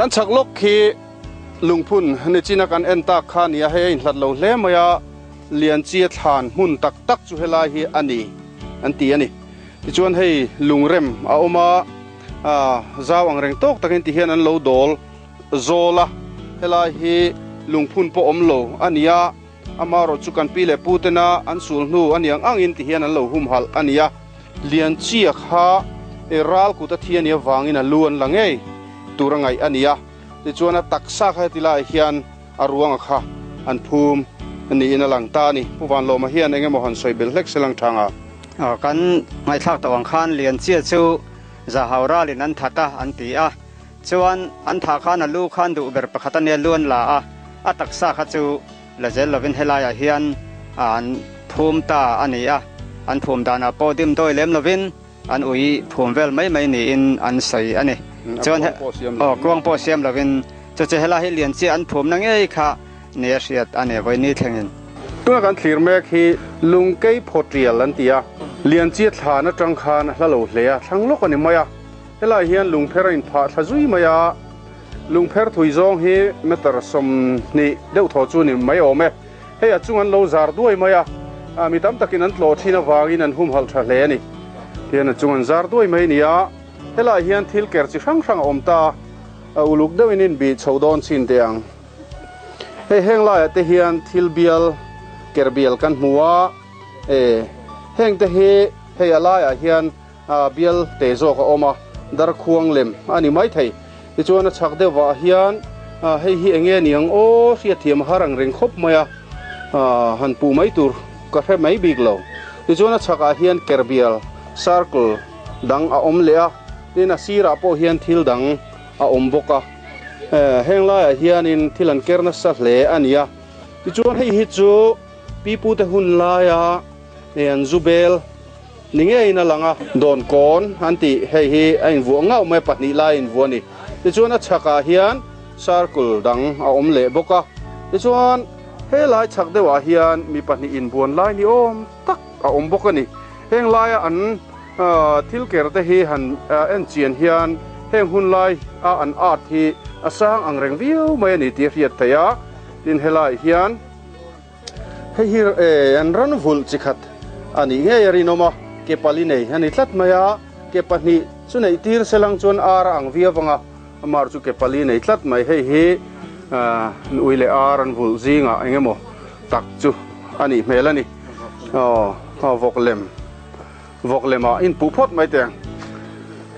Kan chhak lawk khi lungphun nichina kan en tak kha a ni a, hei a inhlat lo hle mai a, Lianchia thlan hmun tak tak chu helai hi a ni an ti a ni. Tichuan hei lungrem a awm a, zau ang reng tawk takin ti hian an lo dawl zawl a, helai hi lungphun pawh awm lo a ni a, amaherawh chu kan pi leh pu tena an sul hnu a ni ang angin ti hian an lo humhalh a ni a. Lianchia kha ral kut a thi a nih avangin a lu an la ngei tur a ngaih a ni a, tichuan a taksa kha heti laiah hian a ruanga kha an phum niin a lang ta a ni. Pu Vanlawma hian eng emaw han sawi belh hlek se lang thang a. Kan ngaihthlak tawh ang khan Lianchia chu Zahau ralin an that a an ti a, chuan an thah khan a lu khan duh ber pakhat a nia lu an la a, a taksa kha chu la zel lovin helaiah hian an phum ta a ni a, an phum danah pawh dim dawi lem lovin an ui phum vel mai mai niin an sawi a ni. Chuan aw kuang pawh siam lovin chu chu helai hi Lianchia an phumna ngei kha nia hriat a ni vawiin ni thlengin. Tuna kan thlir mek hi Lungkei Phawtial an ti a, Lianchia thlan atang khan a hla lo hle a, thlang lawk a ni mai a. Helai hian lungpher a inphah thla zui mai a, lungpher thui zawng hi meter 20 deuh thaw chu ni mai awm e. Hei a chung an lo zar duai mai a, mi tam takin an tlawh thin avangin an humhalh tha hle a ni. Tihian a chung an zar duai mai a ni a, helai hian thil ker chi hrang hrang a awm ta a, uluk deuhin inbih chho dawn chin teh ang. Hei heng laiah te hian thil bial ker bial kan hmu a, e heng te hi hei a laiah hian bial te zawk a awm a, darkhuang lem a ni maithei. Tichuan a chhak deuhvah hian hei hi eng nge ni ang aw hriatthiam a har ang reng khawp mai a, han puh mai tur ka hre mai bik lo. Tichuan a chhakah hian ker bial circle dang a awm leh a, tin a sirah pawh hian thil dang a awm bawk a. Heng laiah hianin thil an ker nasa hle a ni a. Tichuan hei hi chu pipute hun laia an zu bel ni ngeiin a lang a. Dawnkawn an tih hei hi a invuah ngauh mai a, pahnih lai a invuah a ni. Tichuan a chhakah hian circle dang a awm leh bawk a. Tichuan helai chhak deuhah hian mi pahnih inbuan lai ni awm tak a awm bawk a ni. Heng laia an thil ker te hi han en chian hian heng hun lai a an art hi a sang ang reng viau mai a ni tih a hriat theih a. Tin helai hian hei hi an ran vulh chi khat a nih ngei a rinawm a, ke pali nei a ni tlat mai a, ke pahnih chu neih tir se lang chuan ar a ang viau ang a, amar chu ke pali nei tlat mai. Hei hi ui leh ar an vulh zingah eng emaw tak chu a nih hmel a ni. Aw vawk lem vawk lemah in puh phawt mai teh ang.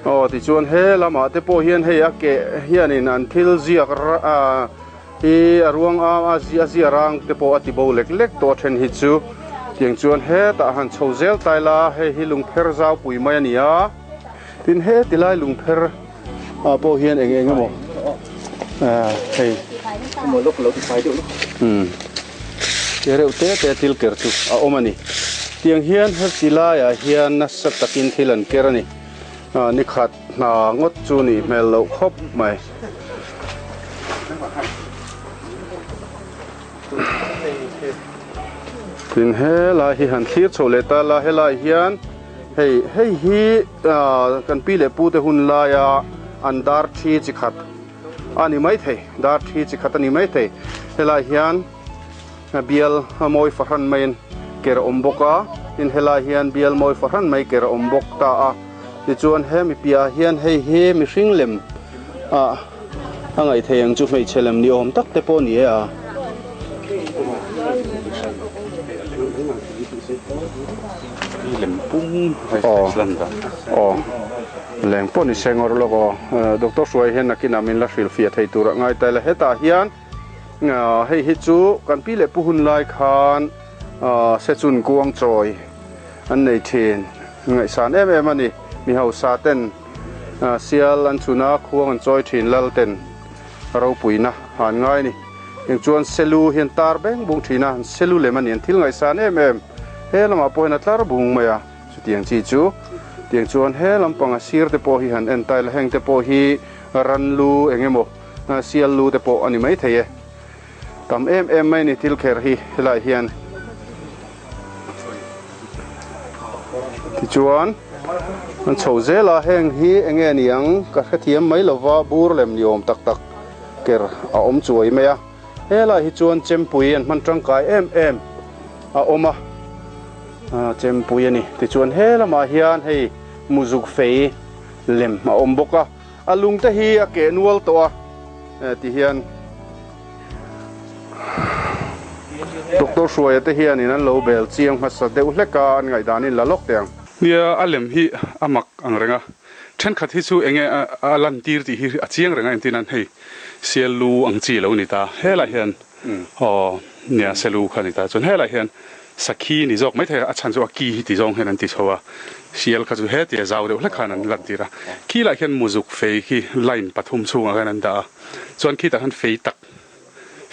Aw tichuan he lamah te pawh hian hei a keh hianin an thil ziak hi a ruang a a zia rang te pawh a ti bo lek lek tawh a then hi chu. Tiang chuan hetah han chho zel tlai la hei hi lungpher zau pui mai a ni a. Tin he tilai lungpher ah pawh hian eng eng emaw hei umm te reuh te te thil ker chu a awm a ni. Tiang hian heti laiah hian nasa takin thil an ker a ni. Ni khat hna ngawt chu nih hmel loh khawp mai. Tin helai hi han thlir chho leh ta la helai hian hei hei hi kan pi leh pu te hun laia an dar thi chi khat a ni mai thei dar thi chi khat a ni mai thei helai hian bial mawi fahran maiin ker a awm bawk a tin helai hian bial mawi fahran mai ker a awm bawk ta a tichuan he mi piahah hian hei hi mihring lem ah a ngaih theih ang chu hmeichhe lem ni awm tak te pawh a ni e a. Aw leng pawh ni se ngawr lawk aw doctor hruai hian nakinah min la hrilhfiah thei tur a ngai ta ila hetah hian hei hi chu kan pi leh pu hun lai khan sechun kuang chawi an nei thin ngaihsan em em a ni mi hausa ten sial an chhun a khuang an chawi thin lal ten ropuina an ngai a ni. Eng chuan selu hi an tar beng bung thin a, an selu lem a ni, an thil ngaihsan em em. He lamah pawh hian a tlar bung mai a, chutiang chi chu. Tiang chuan he lampang a sir te pawh hi han en ta ila, heng te pawh hi ran lu eng emaw sial lu te pawh a ni mai thei e. Tam em em mai a ni thil kher hi helaiah hian. Tichuan an chho zel a, heng hi eng nge ni ang ka hrethiam mai lova bur lem ni awm tak tak. ker a awm chuai mai a, helai hi chuan chempui an hman tangkai em em a awm a, chempui a ni. Tichuan he lamah hian hei muzuk fei lem a awm bawk a, a lung te hi a keh nual tawh a, tihian Doctor Hruaia te hianin an lo bel chiang hmasa deuh hlek a, an ngaihdanin la lawk teh ang. Nia, a lem hi a mak ang reng a, thenkhat hi chu enge a lantir tih hi a chiang reng a, entin an hei sial lu ang chi lo ni ta, helai hian aw nia selu kha a ni ta, chuan helai hian sakhi ni zawk maithei a, a chhan chu a ki hi ti zawng hian an ti chho a, sial kha chu hetia zau deuh hlek khan an lantir a, khi lah hian muzuk fei khi line pathum chhungah khan an dah a, chuan khitah khan fei tak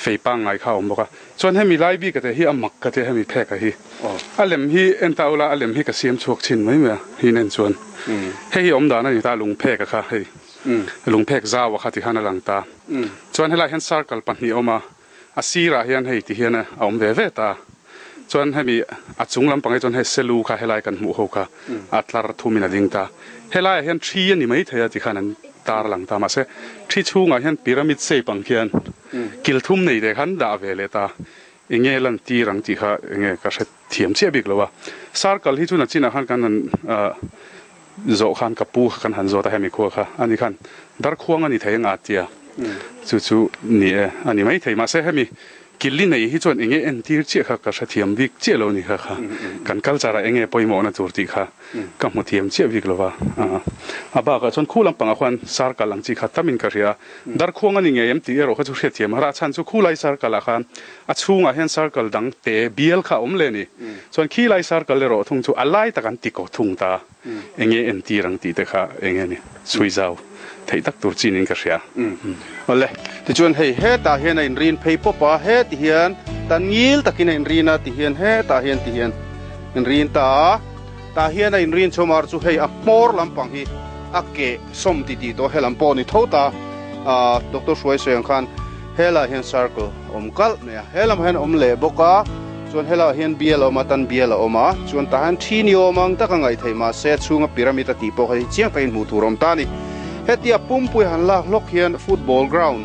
fei pangngai kha a awm bawk a, chuan hemi lai bik a te hi a mak ka tia hemi phek a hi a lem hi en ta ula a lem hi ka siam chhuak chhin mai mai a hin en chuan hei hi awm dan a ni ta lung phek a kha hei lung phek zau a kha ti khan a lang ta chuan helai hian circle pahnih a awm a a sirah hian hei ti hian a awm ve ve ta chuan hemi a chung lampang hi chuan hei selu kha helai kan hmuh ho kha a tlar thum in a ding ta helai ah hian thi a ni maithei a ti khan an tar lang ta mahse thi chhungah hian pyramid shape ang khian kil thum nei te khan dah ve leh ta enge lan tir ang tih kha enge ka hre thiam chiah bik lo a circle hi chu nachinah khan kan han ah zawh khan ka pu kha kan han zawt a hemi khua kha ani khan darkhuang a ni thei anga tia chu chu ni e a ni maithei mahse hemi Killi nei hi chuan enge entir chiah kha ka hrethiam bik chiah lo ni kha kha kan culture ah enge pawimawhna tur tih kha ka hmu thiam chiah bik lo va. A bakah chuan khu lampangah khuan circle ang chi kha tamin ka hria a, darkhuang a ni ngei em tih erawh kha chu hriatthiam a rah chhan chu khulai circle ah khan a chhungah hian circle dang te bial kha a awm leh a ni. Chuan khilai circle erawh thung chu a lai tak an ti ko thung ta. Enge entir ang tih te kha enge ni chhui zau theih tak tur chin in ka hria. Awle, tichuan hei hetah hian a inrin phei pawp a, heti hian tan ngil takin a inrin a, tihian hetah hian tihian inrin ta a, tah hian a inrin chhawmar chu hei a hmawr lampang hi a keh sawm ti tih tawh helam pawh a ni tho ta a, Doctor Hruaisei ang khan helaiah hian circle a awm kalh mai a, helamah hian a awm leh bawk a. Chuan helaiah hian bial a awm a, tan bial a awm a, chuan tah hian thi ni awm ang taka ngaih theih mahse a chhunga pyramid a tih pawh kha hi chiang takin hmuh tur a awm ta a ni. Hetia pumpui han lak hlawk hian football ground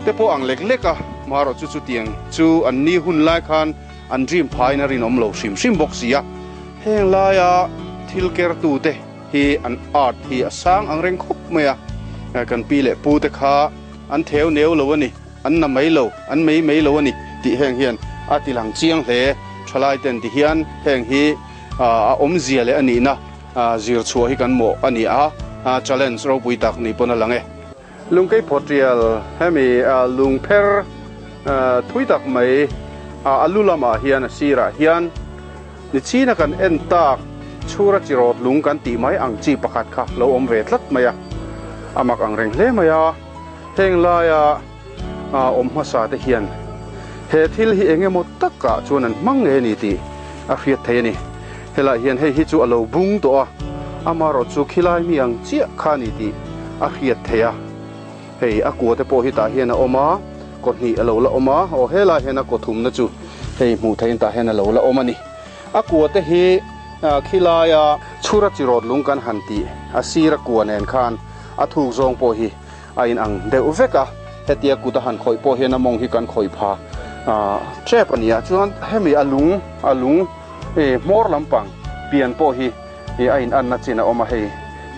te pawh ang lek lek a, marawh chu chutiang chu an ni hun lai khan an dream phaiin a rinawm lo hrim hrim bawk si a. Heng laia thil kertute hi an art hi a sang ang reng khawp mai a, kan pi leh pute kha an theu neu lo a ni. An na mai lo, an mei mai lo a ni tih heng hian a ti lang chiang hle. Thalai ten ti hian heng hi a awmzia leh a nihna zir chhuah hi kan mawh a ni a, challenge ropui tak ni pawn a lang e. Lungkei phawtial hemi lungpher thui tak mai a lu lamah hian a sirah hian nichina kan en tak chhura chirawt lung kan tih mai ang chi pakhat kha lo awm ve tlat mai a, a mak ang reng hle mai a. Heng laia awm hmasa te hian he thil hi eng emaw takah chuan an hmang nge ni tih a hriat theih a ni. Helai hian hei hi chu a lo bung tawh a, amaherawh chu khilai mi ang chiah kha a ni tih a hriat theih a. Hei a kua te pawh hi tah hian a awm a, kaw hnih a lo la awm a, aw helai hian a kaw thumna chu hei hmuh theihin tah hian a lo la awm a ni. A kua te hi khilaia chhura chirawt lung kan han tih a sira kua nen khan a thuk zawng pawh hi a in ang deuh vek a, hetia kut a han khawih pawh hian a mawng hi kan khawih pha tep a ni a, chuan hemi a lung a lung hmawr lampang pian pawh hi a in anna chin a awm a, hei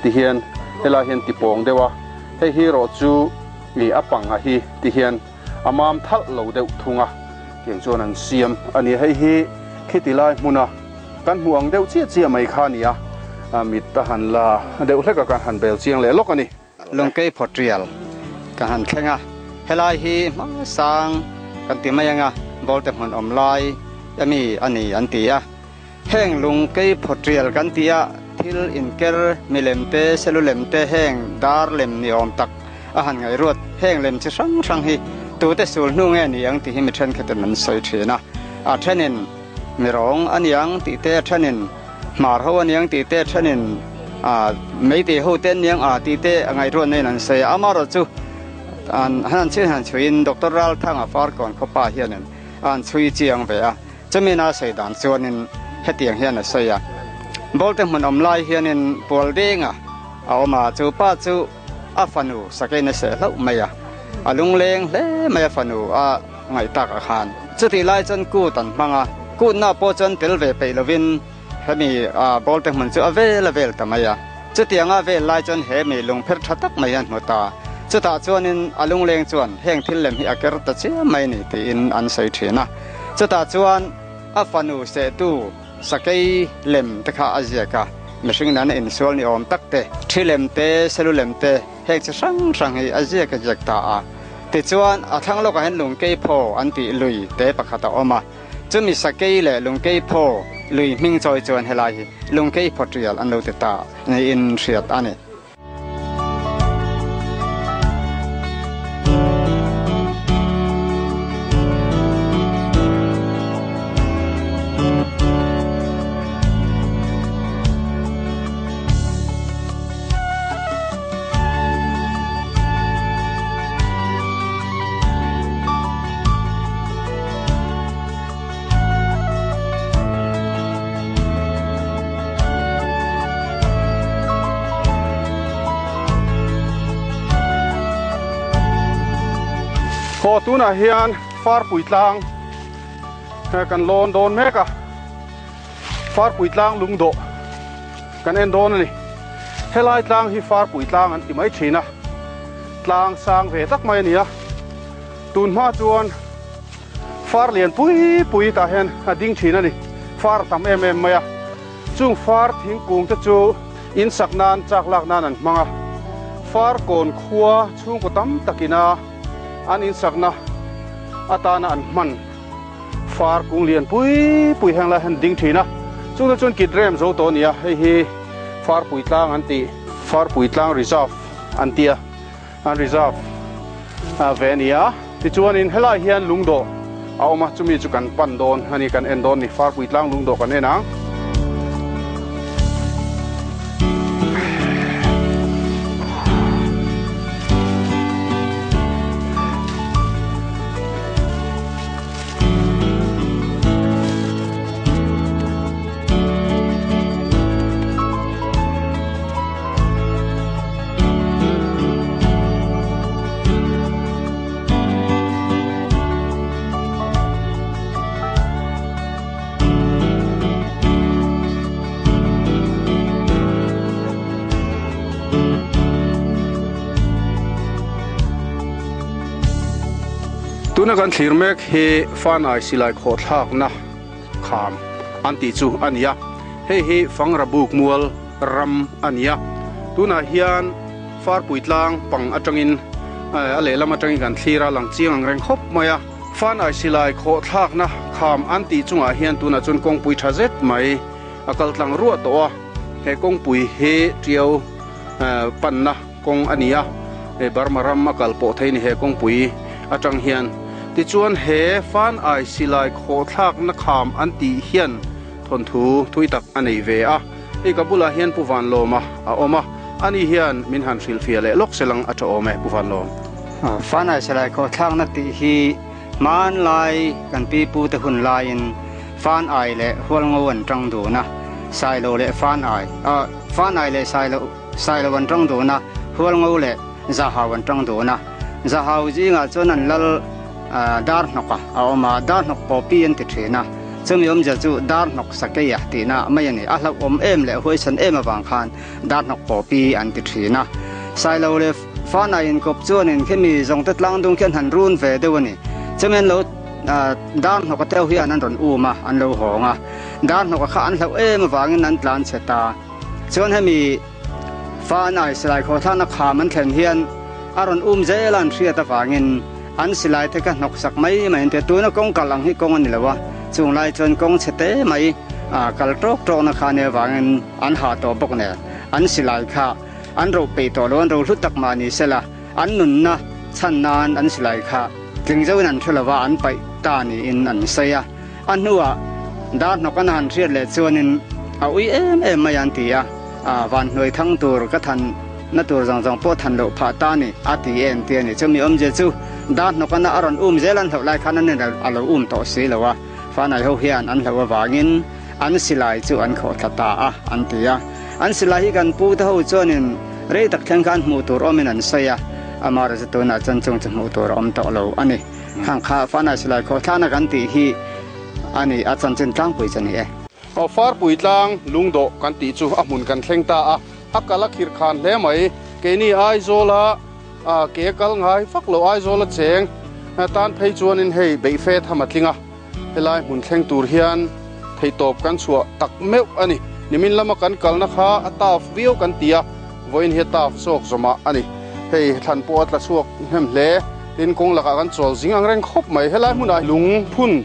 ti hian helai hian ti pawng deuh a, hei hi erawh chu a pang a hi ti hian a mam thalh lo deuh thung a, tiang chuan an siam a ni, hei hi khiti lai hmuna kan hmuh ang deuh chiah chiah mai kha a ni a, mit a han la deuh hlek a kan han bel chiang leh lawk a ni. Lungkei phawtial ka han thleng a, helai hi hmasang kan ti mai anga bawlte hmun awm lai ami a ni an ti a. Heng lungkei phawtial kan tih a thil inker milem te, selulem te heng dar lem ni awm tak a han ngaihruat heng lem chi hrang hrang hi tute sul hnu nge ni ang tih hi mi thenkhatin an sawi thin a. A thenin mirawng a niang tih te a thenin Hmar ho a niang tih te thenin ah meitei ho te an niang ah tih te a ngaihruat na in an sawi a, amaherawh chu an han chhin han chhuiin Doctor Ralthanga Farkawn khawpa hianin a han chhui chiang ve a, chumi na sawi dan chuanin hetiang hian a sawi a, Bawlte hmun awm lai hianin Pualdenga a awm a, chu pa chu a fanu sakein a seh hlauh mai a. A lungleng hle mai a fanu a ngaih takah khan. Chutih lai chuan kut an hmang a, kutna pawh chuan tel ve peih lovin hemi bawlte hmun chu a vel a vel ta mai a. Chutianga vel lai chuan he mi lungpher tha tak mai hian hmu ta. Chutah chuanin a lungleng chuan heng thil lem hi a ker ta chiam mai ni tiin an sawi thin a. Chutah chuan a fanu sehtu sakei lem te kha a ziak a, mihring nana insual ni awm tak te, thi lem te, selu lem te, heng chi hrang hrang hi a ziak a ziak ta a. Tichuan a thlang lawkah hian lungkei phaw an tih lui te pakhat a awm a. Chumi sakei leh lungkei phaw lui hming chawi chuan helai hi lungkei phaw tial an lo ti ta niin hriat a ni. Haw tunah hian Farpui tlang kan lawn dawn mek a, Farpui tlang lungdawh kan en dawn a ni. Helai tlang hi Farpui tlang an ti mai thin a, tlang sang ve tak mai a ni a. Tun hma chuan far lian pui pui tah hian a ding thin a ni. Far a tam em em mai a. Chung far thingkung te chu in sak nan chak lak nan an hmang a. Far kawn khua chhungkaw tam takina an in sakna atana an hman far kung lian pui pui heng lai hian ding thin a. Chung te chuan kit rem zo tawh a ni a. Hei hi Farpui tlang an tih Farpui tlang reserve an tia. An reserve ve a ni a, tichuanin helai hian lungdawh a awm a, chumi chu kan pan dawn a ni, kan en dawn a ni, Farpui tlang lungdawh kan en ang. Tuna kan thlir mek hi Fanai silai khawhthlakna kham an tih chu a ni a, hei hi Fangra buk mual ram a ni a, tunah hian Farpui tlang pang atangin a lehlam atangin kan thlir a, lang chiang ang reng khawp mai a. Fanai silai khawh thlakna kham an tih chungah hian tunah chuan kawngpui tha zet mai a kal tlang ruah tawh a, he kawngpui hi Tiau panna kawng a ni a, Burma ram a kal pawh thei a ni he kawngpui atang hian. Tichuan he Fanai silai khawh thlakna kham an tih hian thawnthu thui tak a nei ve a. Hei ka bulah hian Pu Vanlawma a awm a, ani hian min han hrilhfiah leh lawk se lang a tha awm e Pu Vanlawm. Fanai Salai khawhthlakna tih hi hmanlai kan pi pu te hun laiin Fanai leh Hualngo an tang dun a, Sailo leh Fanai, Fanai leh Sailo, Sailo an tang dun a, Hualngo leh Zahau an tang dun a. Zahau zingah chuan an lal Darhnawka a awm a, Darhnawk Popi an ti thin a, chumi awmzia chu Darhnawk Sakeia tihna mai a ni. A hlauhawm em leh huaisan em avang khan Darhnawk Popi an ti thin a. Sailo leh Fanai inkawp chuanin khimi zawngte tlangdung khi an han run ve deuh a ni. Chumi an lo Darhnawka teuh hian an rawn um a, an lo hawng a. Darhnawka kha an hlauh em avangin an tlan chhe ta. Chuan hemi Fanai silai khawhthlakna kham an thlen hian a rawn um zel a an hriat avangin an silai te kha hnawk sak mai mai an ti a, tuna kawng kal ang hi kawng a ni lo a, chung lai chuan kawng chhe te mai kal tawk tawkna kha nia avangin an hah tawh bawk nen an silai kha an ro peih tawh lo, an ro hlu tak mah ni sela an nunna chhan nan an silai kha tling zoin an hre lo va an paih ta niin an sawi a. A hnuah dar hnawk an han hriat leh chuanin a ui em em mai an ti a, van hnuai thang tur ka than na tur zawng zawng pawh than loh phah ta ni a ti em ti a ni. Chumi awmzia chu dar hnawk ana a rawn um zel an hlauh lai khan an a lo um tawh si lo a, Fanai ho hian an hlauh avangin an silai chu an khawh thla ta a an ti a. An silai hi kan pu te ho chuanin rei tak thleng khan hmuh tur awmin an sawi a. Amaherawhchu tunah chuan chung chu hmuh tur a awm tawh lo a ni. Khang kha Fanai Silai Khawhthlana kan tih hi a ni, a chanchin tlangpui chu a ni e. Aw Farpui tlang lungdawh kan tih chu a hmun kan thleng ta a, a kal a khirh khan hle mai. Keini Aizawla ke a kal ngai vak lo Aizawla cheng tan phei chuanin hei beihfe tham a tling a, helai hmun thleng tur hian theihtawp kan chhuah tak meuh a ni. Nimin lama kan kalna kha a tough viau kan ti a, vawiin hi a tough zawk zawmah a ni. Hei thlan pawh a tla chhuak hnem hle. Tin kawng lakah kan chawl zing ang reng khawp mai. Helai hmunah lung phun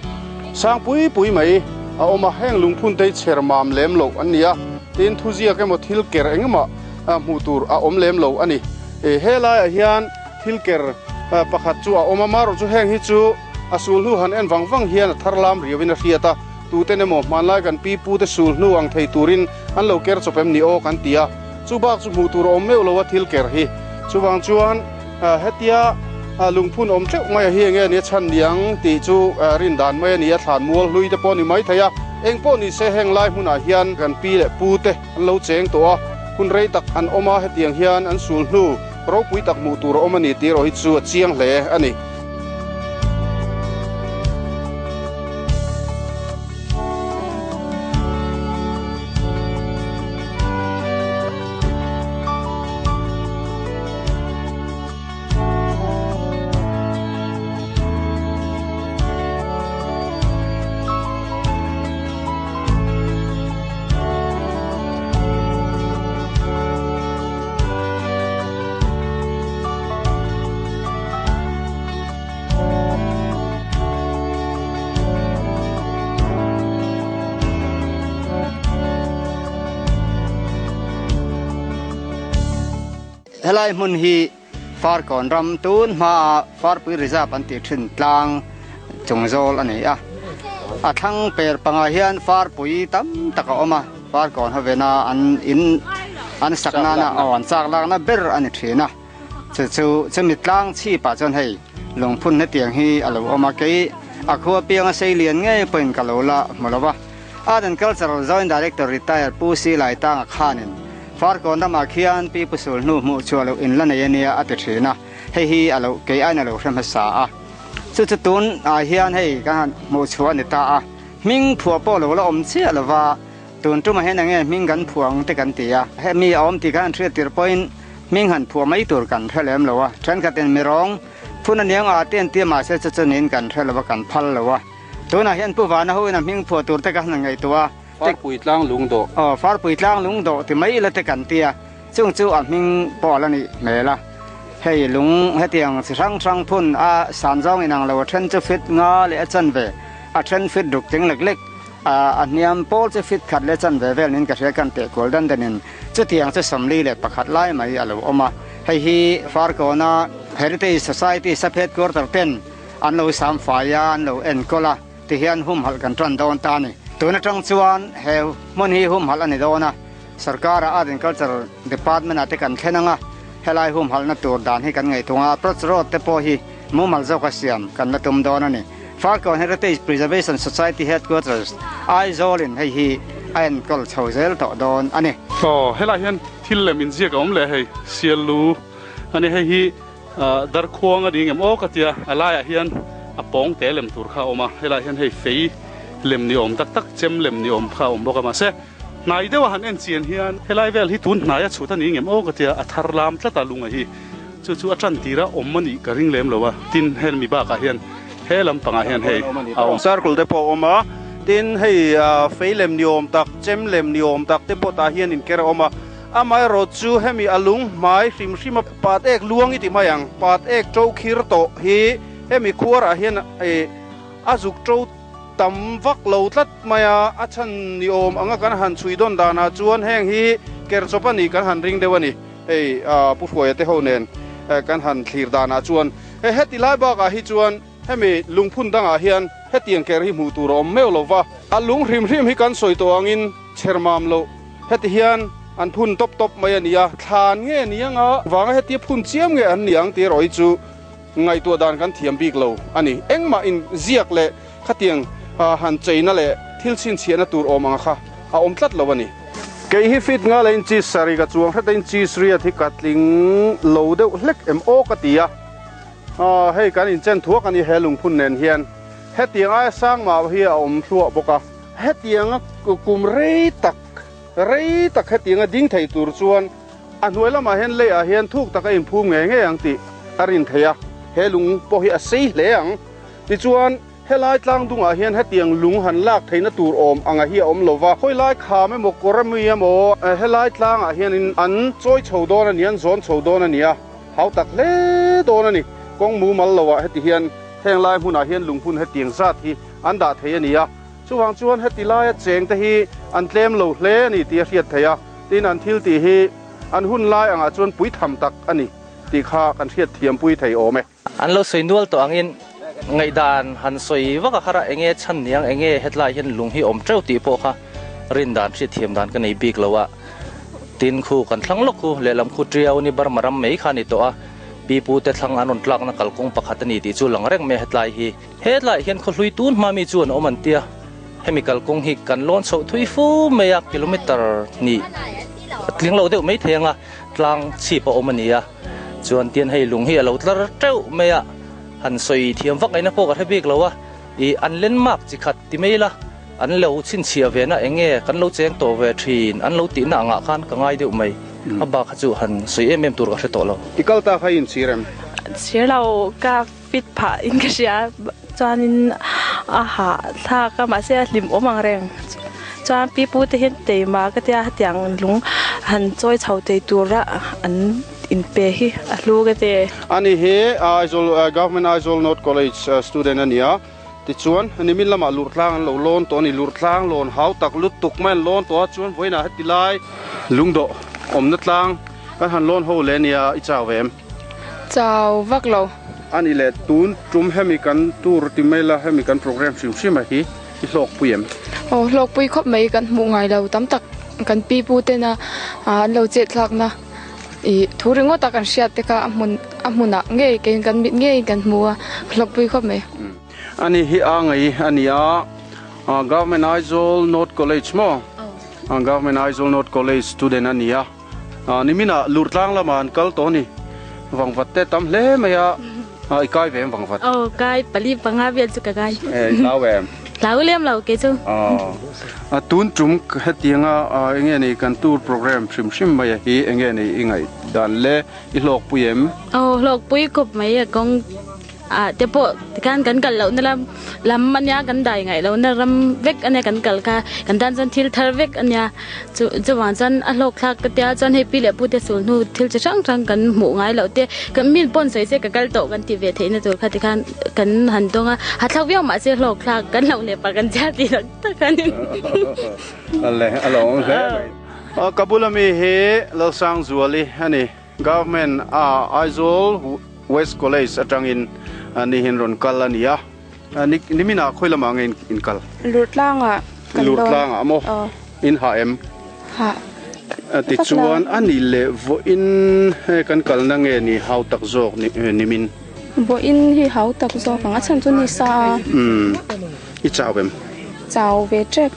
sang pui pui mai a awm a, heng lung phun te hi chher mam lem loh an ni a, tin thuziak emaw thil ker engemaw hmuh tur a awm lem lo a ni. Helaiah hian thil ker pakhat chu a awm a, marawh chu heng hi chu a sul hnu han en vang vang hian a thar lam riauin a hriat a, tuten emaw hmanlai kan pi pu te sul hnu ang thei turin an lo ker chawp em ni aw kan ti a, chu bak chu hmuh tur a awm meuh lo a thil ker hi. Chuvang chuan. Hetia lungphun awm teuh mai a hi enge nia chhan niang tih chu rin dan mai a ni a, thlan mual hlui te pawh a ni mai thei a, eng pawh ni se heng lai hmunah hian kan pi leh pu te an lo cheng tawh a, hun rei tak an awm a, hetiang hian an sul hnu ropui tak hmuh tur a awm a ni tih erawh hi chu a chiang hle a ni. Helai hmun hi Farkawn ram tun hmaa Farpui Reserve an tih thin tlang chung zawl a ni a. A thlang per pangah hian Farpui tam tak a awm a, Farkawn hovena an in an sak nana aw an chak lakna ber a ni thin a. Chu chu chumi tlang chhipah chuan hei lungphun hetiang hi a lo awm a, kei a khua pianga sei lian ngei pawhin ka lo la hmu lo va. Art and Cultural Joint Director Retired Pu Si Lai Tanga khanin Farkawn ramah khian Pi Pu Sul hnu hmuh chhuah loh in la nei a nia a ti thin a, hei hi a lo kei aiin a lo hre hmasa a. Chu chu tun ah hian hei kan han hmuh chhuah a ni ta a, hming phuah pawh lo la awm chiah lo va, tun tumah hian enge hming kan phuah ang te kan ti a, hemi a awm tih kan han hriat tirh pawhin hming han phuah mai tur kan hre lem lo a, thenkhatin mirawng phun aniang a te an ti a mahse chu chu niin kan hre lo va kan phal lo a. Tunah hian Pu Vana ho in a hming phuah tur te ka han ngaihtuah a. Farpui tlang lungdawh. Aw, Farpui tlang lungdawh ti mai ila te kan ti a, chung chu a hming pawh a la nih hmel a. Hei lung hetiang chi hrang hrang phun a san zawng inang lo a then chu fit nga leh a chanve, a then fit ruk tling lek lek, a hniam pawl chu fit khat leh chanve vel niin ka hria kan teh kual dan danin chutiang chu 41 lai mai a lo awm a. Hei hi Farkawna Heritage Society sub headquarter ten An lo sam fai a, an lo enkawl a, tihian humhalh kan tan dawn ta a ni. Tun atang chuan he hmun hi humhalh a ni dawn a, sorkara Art and Culture Department ah te kan thlen ang a, helai humhalhna tur dan hi kan ngaihtuah ang a, approach road te pawh hi mumal zawka siam kan la tum dawn a ni. Farkawn Heritage Preservation Society Headquarters, Aizawl in hei hi a enkawl chho zel tawh dawn a ni. Aw, helai hian thil lem inziak a awm leh hei, Siallu a ni hei hi. Darkhuang a ni ngem aw ka tia, a laiah hian a pawng te lem tur kha a awm a, helaiah hian hei fei lem ni awm tak tak, chem lem ni awm kha a awm bawk a, mahse hnai deuha han en chian hian helai vel hi tun hnai a chhut a ni ngem aw ka tia, a thar lam tlat a lunga hi chu chu a tan tira awm a nih ka ring lem lo a, tin hemi bakah hian he lampangah hian hei a awm. Circle te pawh a awm a, tin hei fei lem ni awm tak, chem lem ni awm tak te pawh tah hian inker a awm a. Amaherawh chu hemi a lung hmai hrim hrim a pat ek luang i ti mai ang, pat ek to khir tawh hi hemi khuarah hian a zuk to tam vak lo tlat mai a, a chhan ni awm anga kan han chhui dawn danah chuan heng hi kerchawp a nih kan han ring deuh a ni, hei Pu Hruaia te ho nen kan han thlir danah chuan heti lai bakah hi chuan hemi lungphun dangah hian hetiang ker hi hmuh tur a awm meuh lo va, a lung hrim hrim hi kan sawi tawh angin chhermam loh. Heti hian an phun tawp tawp mai a ni a, thlan nge ni anga vanga hetia phun chiam nge an ni ang tih erawh hi chu ngaihtuah dan kan thiam bik lo a ni. Engmah in ziak leh khatiang han cheina leh thil chhinchhiahna tur awm anga kha a awm tlat lo a ni. Kei hi fit nga leh inchi sarih ka chuang hret a, inchi riat hi ka tling lo deuh hlek em aw ka ti a. Aw hei kan inchen thuak a ni he lungphun nen hian hetiang aia sang mah hi a awm hluah bawk a. Hetianga kum rei tak rei tak hetianga ding thei tur chuan a hnuai lamah hian leiah hian thuk tak a inphum ngei ngei ang tih a rin theih a, he lung pawh hi a sei hle ang. Tichuan helai tlang dungah hian hetiang lung han lak theihna tur awm anga hi a awm lo va, khawilai kham emaw kawr ami emaw helai tlangah hianin an chawi chho dawn a ni, an zawn chho dawn a ni a. Hau tak hle dawn a ni. Kawng mumal loah heti hian heng lai hmunah hian lunghmun hetiang zat hi an dah thei a ni a. Chuvang chuan heti laia cheng te hi an tlem lo hle a ni tih a hriat theih a. Tin, an thil tih hi an hun lai angah chuan pui tham tak a ni tih kha kan hriat thiam pui thei awm e. An lo sawi nual tawh angin ngaihdan han sawi vak a har a, enge chhan niang enge hetlai hian lung hi awm teuh tih pawh kha rin dan hriat thiam dan ka nei bik lo a. Tin khu kan thlang lawk khu lehlam khu Tiau ni Burma ram mai kha a ni tawh a, pi pu te thlang an rawn tlakna kalkawng pakhat a ni tih chu lang reng mai a hetlai hi. Hetlai hian khawhlui tun hma mi chu an awm an tia, hemi kalkawng hi kan lawn chhoh thui fu mai a, kilometer hnih tling lo deuh mai thei anga tlang chhip a awm a ni a, chuan tian hei lung hi a lo tlar teuh mai a, han sawi thiam vak ngaihna pawh ka hre bik lo a, ih an landmark chi khat ti mai ila. An lo chhinchhiah ve na eng nge kan lo cheng tawh ve thin an lo tihna angah khan ka ngai deuh mai. A bak kha chu han sawi em em tur ka hre tawh lo. I kal ta kha i inchhir em? Chhir lo, ka fit phah in ka hria. Chuanin a hah thlak a, mahse a hlim awm ang reng. Chuan pi pu te hian teima ka tia hetiang lung han chawi chho thei tura an inpe hi a hlu ka ti. Ani hi Aizawl Government Aizawl North College student a ni a. Tichuan, nimin lamah lurtlang an lo lawn tawh a ni. Lurtlang lawn hau tak lutuk mai an lawn tawh a, chuan vawiinah heti lai lungdawh awmna tlang kan han lawn ho leh ania, i chau ve em? Chau vak lo. A ni leh, tun tum hemi kan tour ti mai la, hemi kan program hrim hrim a hi i hlawkpui em? Aw, hlawkpui khawp mai, kan hmuh ngai lo tam tak kan pi pu tena an lo chet thlakna. Ih thu ringawt a kan hriat te kha a hmun a hmunah ngei keiin kan mit ngeiin kan hmu a, hlawkpui khawp mai. Ani hi a ngei a ni a, Government Aizawl North College maw? Government Aizawl North College student a ni a, niminah Lurtlang lamah an kal tawh a ni. Vangvat te tam hle mai a, i kai ve em vangvat? Aw kai, pali panga vel chu ka kai. I hlau em? Hlau lem lo kei chu. A tun tum hetianga enge ni kan tour program hrim hrim mai a hi enge ni i ngaih dan le i hlawkpui em? Aw hlawkpui khawp mai a kawng ah te pawh tikhan kan kal lohna lam lam ania kan dai ngaih lohna ram vek ania kan kal kha kan tan chuan thil thar vek ania chu chuvang chuan a hlawk thlak ka tia chuan hei pi leh pu te sul hnu thil chi hrang hrang kan hmuh ngai loh te kan min pawn sawi se ka kal tawh kan ti ve theihna tur kha tikhan Kan han dawng a, ha thlak viau mahse hlawk thlak kan lo leh pah kan chhiar tih tak tak a ni. Ale, a lo awm hle mai. Ka bula mi hi Lalsangzuali a ni. Government a Aizawl West College atangin nihin rawn kal a ni a. Niminah khawi lamah nge in kal? Lurtlangah kan lawn. Lurtlangah maw? In hah em? Hah. Tichuan a ni leh vawiin he kan kalna nge ni hau tak zawk nimin? Vawiin hi hau tak zawk ang, a chhan chu ni sa a. Umm, i chau em? Chau ve tep.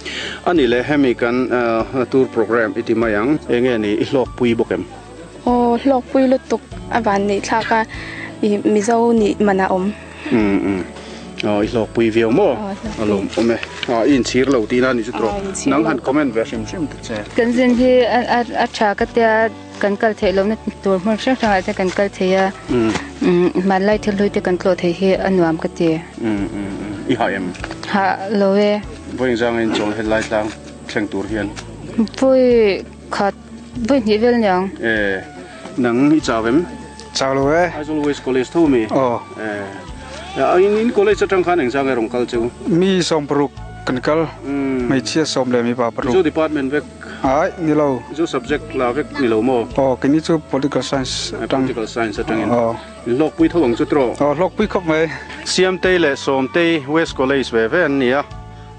A ni leh hemi kan tour program i ti mai ang, enge ni i hlawkpui bawk em? Aw, hlawkpui lutuk a van neih thlak a, i Mizo nih man a awm. Umm umm, aw i hlawkpui viau maw? A lawmawm e, i inchhir lo tihna a ni chu tawh, nang han comment ve hrim hrim ta che. Kan zin hi a tha ka tia. Kan kal theih lohna tur hmun hrang hrangah te kan kal thei a, hmanlai thil hlui te kan tlawh thei hi a nuam ka ti. I hah em? Hah lo e. Vawi engzang in chawl helai tlang thleng tur hian? Vawi khat, vawi hnih vel niang. E, nang i chau em? Chau lo e. Aizawl West College tho mi? Aw. E, in college atang khan engzang nge rawn kal chu? Mi 60 kan kal, hmeichhia 10 leh mipa paruk. Mizo department vek? Ai, ni lo. Chu subject la vek ni lo maw? Aw, keini chu political science atang. Political science atangin. Aw. Hlawkpui tho ang chu tawh. Aw, hlawkpui khawp mai. Siamtei leh Sawmtei West College ve ve an ni a,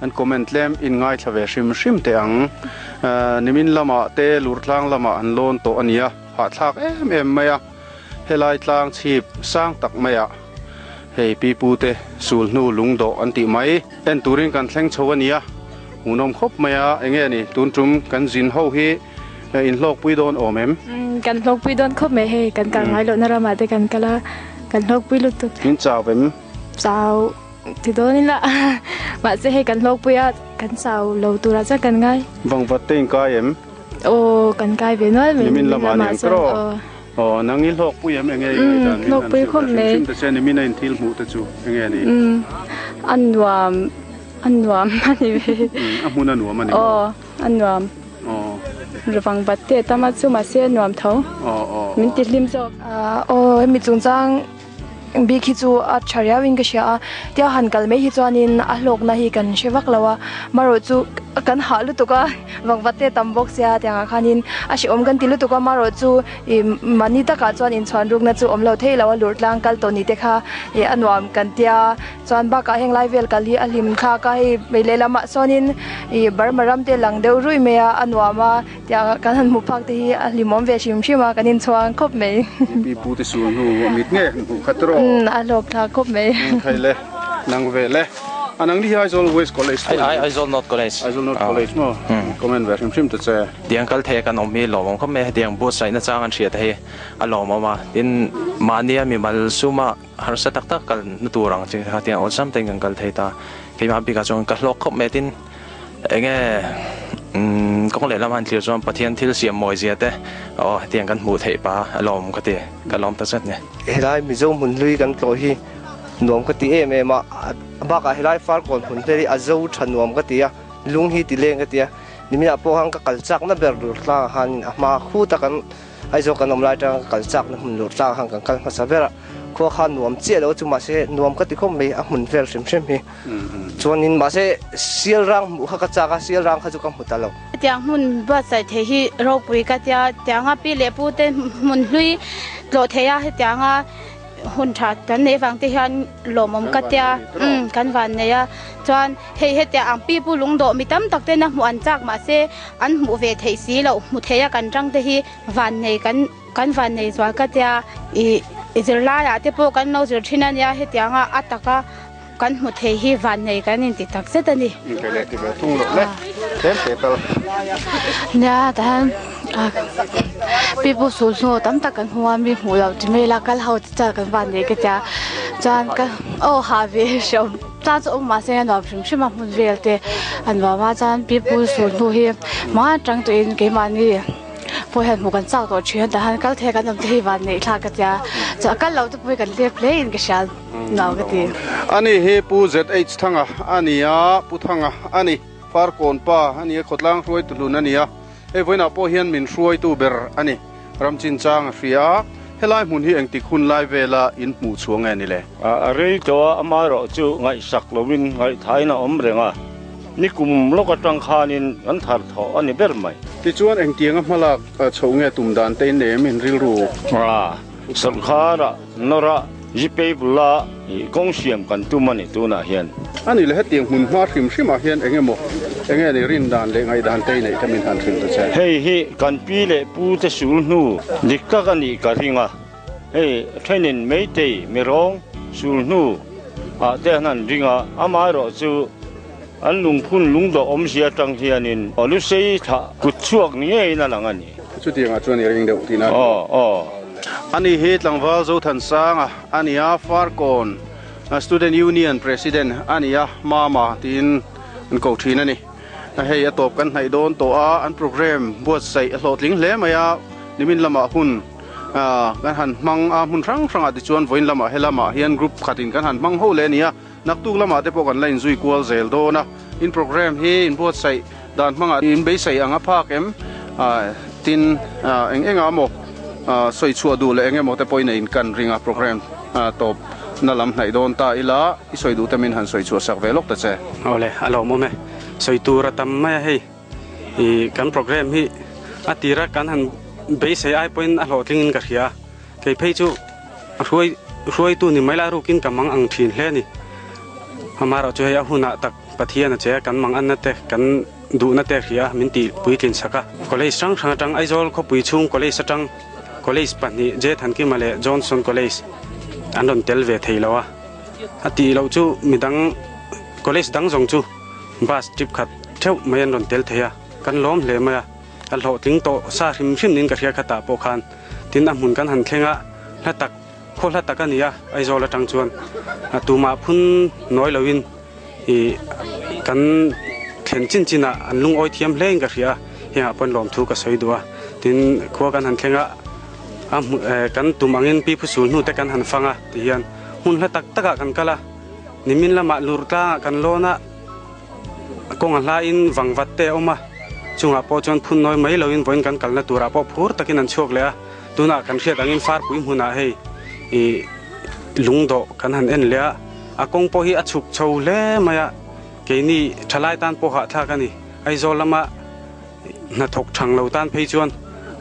an comment tlem in ngaithla ve hrim hrim teh ang. Nimin lamah te Lurtlang lamah an lawn tawh a ni a, hahthlak em em mai a. Helai tlang chhip sang tak maiah hei pi pu te sul hnu lungdawh an tih mai. En turin kan thleng chho a ni a. Hmuhnawm khawp mai a, enge ni tun tum kan zin ho hi in hlawkpui dawn awm em? Kan hlawkpui dawn khawp mai hei, kan kal ngai lohna ramah te kan kal a, kan hlawkpui lutuk. Min chau em? Chau ti dawn ila, mahse hei kan hlawkpui a, kan chau lo turah chuan kan ngai. Vangvat te in kai em? Aw, kan kai ve nual mai. Nimin lamah aniang tawh. Aw, nang i hlawkpui em? Enge i ngaihdan min han hrilh ta hrim hrim ta che, nimin a in thil hmuh te chu enge ni? A nuam. A nuam a ni ve. A hmun a nuam a ni maw? Aw, a nuam. Aw. Ruvang bat te tam a chu mahse a nuam tho. Aw, aw. Min ti hlim zawk. Aw, hemi chungchang bik hi chu a tha riau in ka hria a, tia han kal mai hi chuanin a hlawkna hi kan hre vak lo a, marawh chu kan hah lutuk a, vangvat te tam bawk sia tiangah khanin a hrehawm kan ti lutuk a, marawh chu Ih mahni takah chuan inchhuan rukna chu awm lo thei lo a, lur tlang kal tawh ni te kha ih a nuam kan tia, chuan bakah heng lai vel kal hi a hlim thlak a, hei mei lehlamah sawnin ih Burma ram te lang deuh ruih mai a, a nuam a, tiang kan han hmuh phak te hi a hlimawm ve hrim hrim a, kan inchhuang khawp mai. Pi pu te sul hnu mit nge han hmuh khat rawh. Umm a hlawk thlak khawp mai. Thei le, nang ve le. A nang ni hi Aizawl West College tawh a ni. Aizawl North College. Aizawl North College maw? Comment ve hrim hrim ta che. Tiang kal thei a kan awm hi lawmawm khawp mai a, hetiang buatsaihna chang an hriat hi a lawmawm a, tin mahnia mimal suma harsa tak tak kal na tur ang chi kha tiang awlsam tein kan kal thei ta, keimah bikah chuan ka hlawk khawp mai a, tin enge kawng lehlam han thlir chuan Pathian thil siam mawi zia te aw hetiang kan hmuh theih pa a lawm ka ti, ka lawm ta zet ni. Helai Mizo hmun hlui kan tlawh hi nuam ka ti em em a, a bakah helai Farkawn hmun hlui hi a zo tha nuam ka ti a, lung hi ti leng ka ti a. Nimina pawh khan ka kal chakna ber lur tlangah khanin a hma khuta kan Aizawl kan awm lai atanga ka kal chakna hmun lur tlangah khan kan kal hmasa ber a, khua kha nuam chiah lo chu mahse nuam ka ti khawp mai a hmun vel hrim hrim hi. Chuanin mahse sial rang hmuh kha ka chak a, sial rang kha chu ka hmu ta lo. Tiang hmun buatsaih thei hi ropui ka tia, tianga pi leh pu te hmun hlui tlawh thei a hetianga Hun tha kan neih vang te hian lawmawm ka tia, umm kan van nei a, chuan hei hetia ang pi pu lungdawh mi tam tak ten a hmuh an chak mahse an hmuh ve theih si loh hmu thei a kan tang te hi van nei kan kan van nei zual ka tia, ih zirlai ah te pawh kan lo zir thin a nia hetianga a taka Kan hmu thei hi vannei kan inti tak zet a ni. Kei leh ti ve thung loh le, tlem te tal. Nia tahan pipu sul hnu tam tak kan hmu a, mi hmuh loh ti mai ila kal ho te chuan kan vannei ka tia. Chuan ka aw hah ve hreawm tan chu awm mahse a nuam hrim hrim a hmun vel te a nuam a, chuan pipu sul hnu hi hma atang tawhin keimahni pawh hian hmuh kan chak tawh thin a, tahan kal thei kan awm te hi vanneih thlak ka tia, chuan kal loh te pawh hi kan lep hle in ka hria. Nau ka ti. Ani hi Pu ZH Thanga a ni a, Pu Thanga a ni. Farkawn pa a ni a, khawtlang hruaitu hlun a ni a. Hei vawiinah pawh hian min hruaitu ber a ni. Ram chinchang a hria a, helai hmun hi engtik hun lai vela in hmuh chhuah nge ni le? A rei tawh a, amaherawh chu ngaihsak loin ngaihthain a awm reng a, nikum lawk atang khanin kan thar thawh a ni ber mai. Tichuan engtianga hmalak chhoh nge tum dan te in nei em in rilru? A, sawrkharah nawrah Zipei bula kawng siam kan tum a ni tunah hian. A nih leh hetiang hmun hma hrim hrimah hian eng emaw, eng nge ni rin dan leh ngaihdan te i neih te min han hrilh ta che. Hei hi kan pi leh pu te sul hnu dik tak a nih ka ring a, hei thenin Meitei mirawng sul hnu ah te an han ring a, amaherawh chu an lungphun lungdawh awmzia atang hianin Lusei thlah kut chhuak ni ngeiin a lang a ni. Chutiangah chuan i ring deuh tihna a ni. Aw, aw. Ani hi tlangval Zothansanga a ni a, Farkawn Student Union President a ni a, Mama tiin an ko thin a ni. Hei a tawp kan hnaih dawn tawh a, an programme buatsaih a hlawhtling hle mai a, nimin lamah hun kan han hmang a, hmun hrang hrangah tichuan vawiin lamah helamah hian group khatin kan han hmang ho leh a ni a, naktuk lamah te pawh kan la inzui kual zel dawn a, in programme hi inbuatsaih Dan hmangah in beisei ang a phak em? Tin, eng engah maw sawi chhuah duh leh eng emaw te pawhin a inkan ring a, programme tawp na lam hnaih dawn ta ila, i sawi duh te min han sawi chhuah sak ve lawk ta che. Awle, a lawmawm e. Sawi tur a tam mai a hei. I kan programme hi a tira kan han beisei ai pawhin a hlawhtling in ka hria a. Kei phei chu hruai hruaitu ni mai la rukin ka mang ang thin hle a ni. Amaherawhchu hei a hunah tak Pathian a che a, kan mang anna te, kan duhna te hria min tih puitlin sak a. College hrang hrang atang Aizawl khawpui chhung college atang college pahnih J Thankima leh Johnson College an rawn tel ve thei lo a. A tih loh chu midang college dang zawng chu bus trip khat. theuh mai an rawn tel thei a, kan lawm hle mai a, a hlawhtling tawh sa hrim hrim niin ka hria khatah pawh khan tin a hmun kan han thleng a, hla tak khaw hla tak a ni a, Aizawl atang chuan tumah phun nawi loin ih kan thlen chin chin ah an lungawi thiam hle in ka hria a, hengah pawhin lawmthu ka sawi duh a, tin khua kan han thleng a, a hmu kan tum angin pi phusul hnu te kan han fang a ti hian hmun hla tak takah kan kal a, nimin lamah lur tlangah kan lawn a, kawng a hlain vangvat te a awm a, chungah pawh chuan phun nawi mai loin vawiin kan kalna turah pawh phur takin an chhuak leh a, tunah kan hriat angin farpui hmunah hei ih lungdawh kan han en leh a, a kawng pawh hi a chhuk chho hle mai a, keini thalai tan pawh hahthlak a ni, Aizawl lama hnathawk thang lo tan phei chuan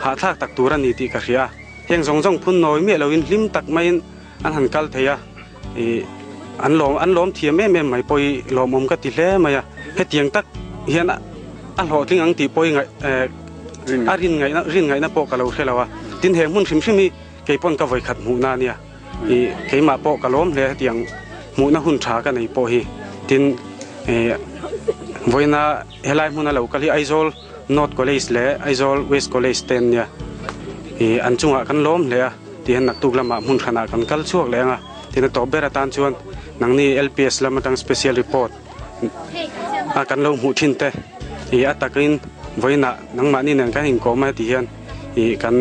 hahthlak tak tur a ni tih ka hria a, heng zawng zawng phun nawi miah loin hlim tak maiin an han kal thei a, ih an lawm an lawm thiam em em mai pawh hi lawmawm ka ti hle mai a, hetiang tak hian a hlawhtling ang tih pawh hi ngaih eh a rin ngaihna rin ngaihna pawh ka lo hre lo a, tin he hmun hrim hrim hi kei pawn ka vawikhat hmuhna a nia, ih keimah pawh ka lawm hle hetiang hmuhna hun tha ka nei pawh hi, tin ih vawiina helai hmuna lo kal hi Aizawl North College leh Aizawl West College te an nia, ih an chungah kan lawm hle a. Tihian naktuk lamah hmun hranah kan kal chhuak leh ang a, tin a tawp ber atan chuan nangni LPS lam atang special report a kan lo hmuh thin te ih a takin vawiinah nangmahni nen kan inkawm a tihian ih kan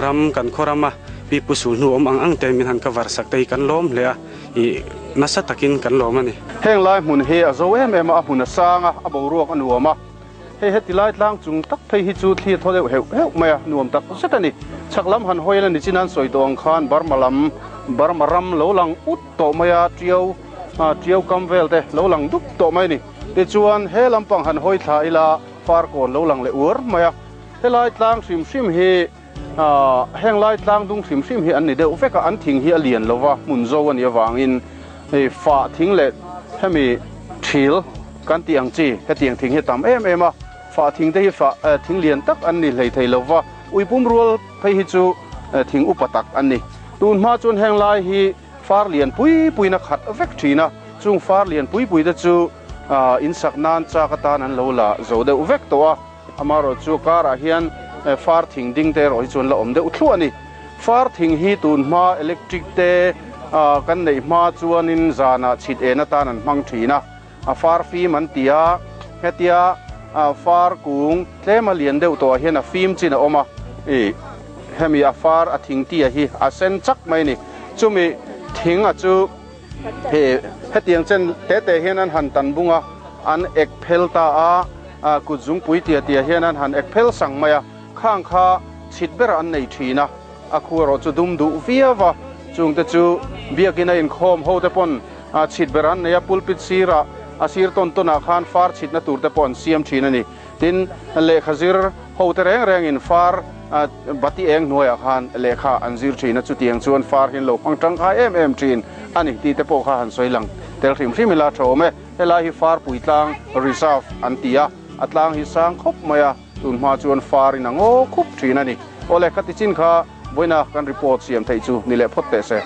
ram kan khaw rama pipu sul hnu awm ang ang te min han cover sak te hi kan lawm hle a ih nasa takin kan lawm a ni. Heng lai hmun hi a zo em em a, a hmun a sang a, a boruak a nuam a. Hei heti lai tlang chung tak phei hi chu thli a thaw deuh heuh heuh mai a, nuam tak zet a ni. Chhak lam han hawi la ni chin an sawi tawh ang khan Burma lam, Burma ram lo lang ut tawh mai a, Tiau, Tiau kam vel te lo lang dup tawh mai a ni. Tichuan he lampang han hawi thla ila Farkawn lo lang leh uar mai a. Helai tlang hrim hrim hi heng lai tlang dung hrim hrim hi an ni deuh vek a, an thing hi a lian lo va, hmun zo a nih avangin hei fah thing leh hemi thil kan tih ang chi hetiang thing hi a tam em em a, fah thing te hi fah thing lian tak an ni hlei thei lo va, uipum rual phei hi chu thing upa tak an ni. Tun hma chuan heng lai hi far lian pui puiin a khat vek thin a, chung far lian pui pui te chu insak nan chak atan an lo la zo deuh vek tawh a. Amaherawh chu karah hian far thing ding te erawh hi chuan la awm deuh thluah a ni. Far thing hi tun hma electric te kan neih hma chuanin zanah chhit en atan an hmang thin a, a far fim an ti a, hetia far kung tlema lian deuh tawhah hian a fim chin a awm a, ih hemi a far a thing tia hi a sen chak mai a ni. Chumi thing a chu Hetiang chen te te hian an han tan bung a, an ek phel ta a, kut zungpui tia tia hian an han ek phel sang mai a, khang kha chhit berah an nei thin a, a khu erawh chu dum duh viau va, chungte chu biakin a inkhawm ho te pawn chhit berah an nei a, pulpit sirah a sir tawn tawnah khan far chhitna tur te pawh an siam thin a ni. Tin, lehkha zir ho te reng rengin far bati eng hnuaiah khan lehkha an zir thin a, chutiang chuan far hi an lo hmang tangkai em em thin a ni tih te pawh kha han sawi lang tel hrim hrim ila tha awm e. Helai hi Farpui tlang Reserve an ti a, a tlang hi sang khawp mai a, tun hma chuan far in a ngaw khup thin a ni. Awle, khati chin kha vawiina kan report siam theih chu ni leh phawt teh se.